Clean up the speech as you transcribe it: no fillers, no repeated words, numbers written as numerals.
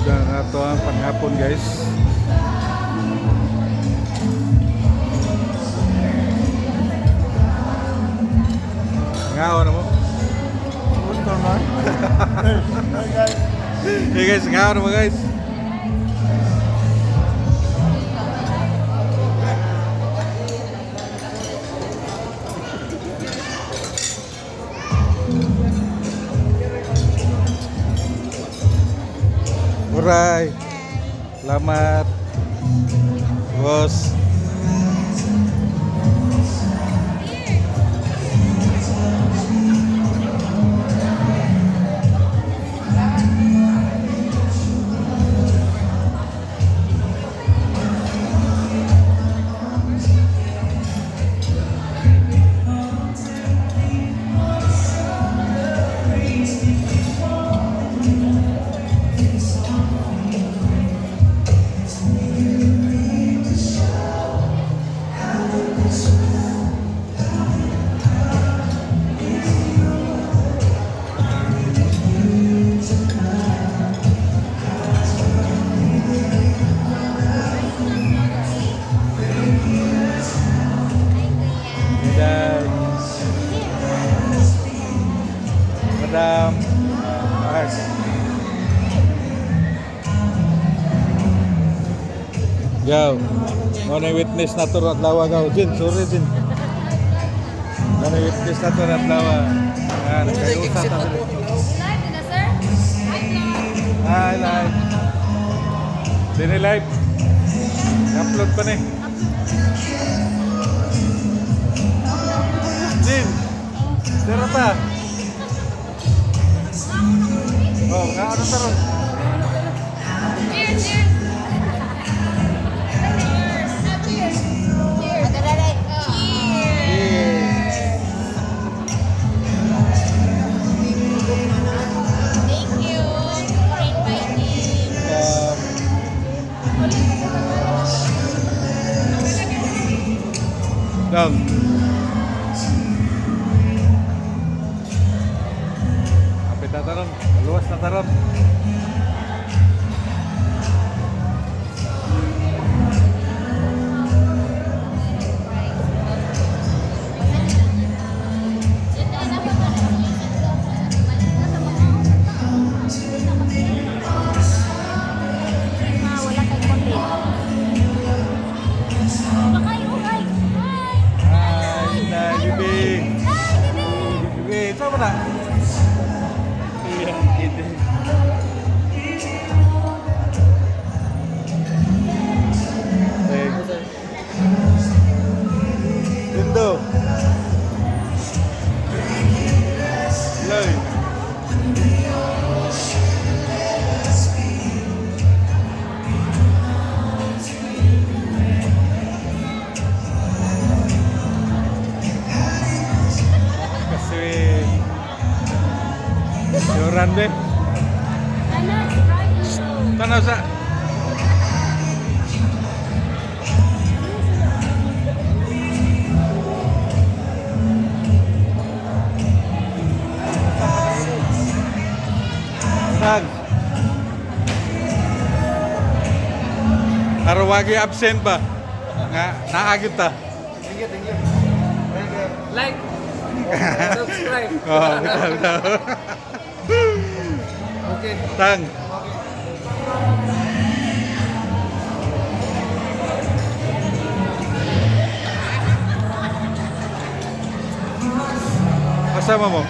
Na nato ang panghapon, guys. Ngaon na mo? Gusto man. Hey guys. Hey guys, ngaon na mo, guys. Uray. Salamat. Boss. Inday. Madam. Ay. Gaw. Mo na witness na to adlaw, gaw. Jin, sorry, Jin. Mo na witness na to adlaw. Ah, nagkayusa ta diri. Live na, sir? Hi, vlog. Hi, live. Dini live. Upload pa ni. Jin. Dara ta. Oh, nga ano ta ron? Cheers, cheers. Cheers. Cheers. Cheers. Cheers. Thank you for inviting. Dong. Kapit na taron. Luwas na taron. Wala kay konti. Baka yung hi. Hi. Hi, Inday, Bibi. Hi, Bibi. Bibi, saan mo na? Thanks. Lindo. Loy. Kasi Joran be. Ano, it's bright. Tanaw sa. Tag. Arawagi absent ba? Nga naagit ta. Thank you, thank you. Thank you. Like, subscribe. Oh, bitaw, bitaw. Okay. Tang. Okay. Kasama mo?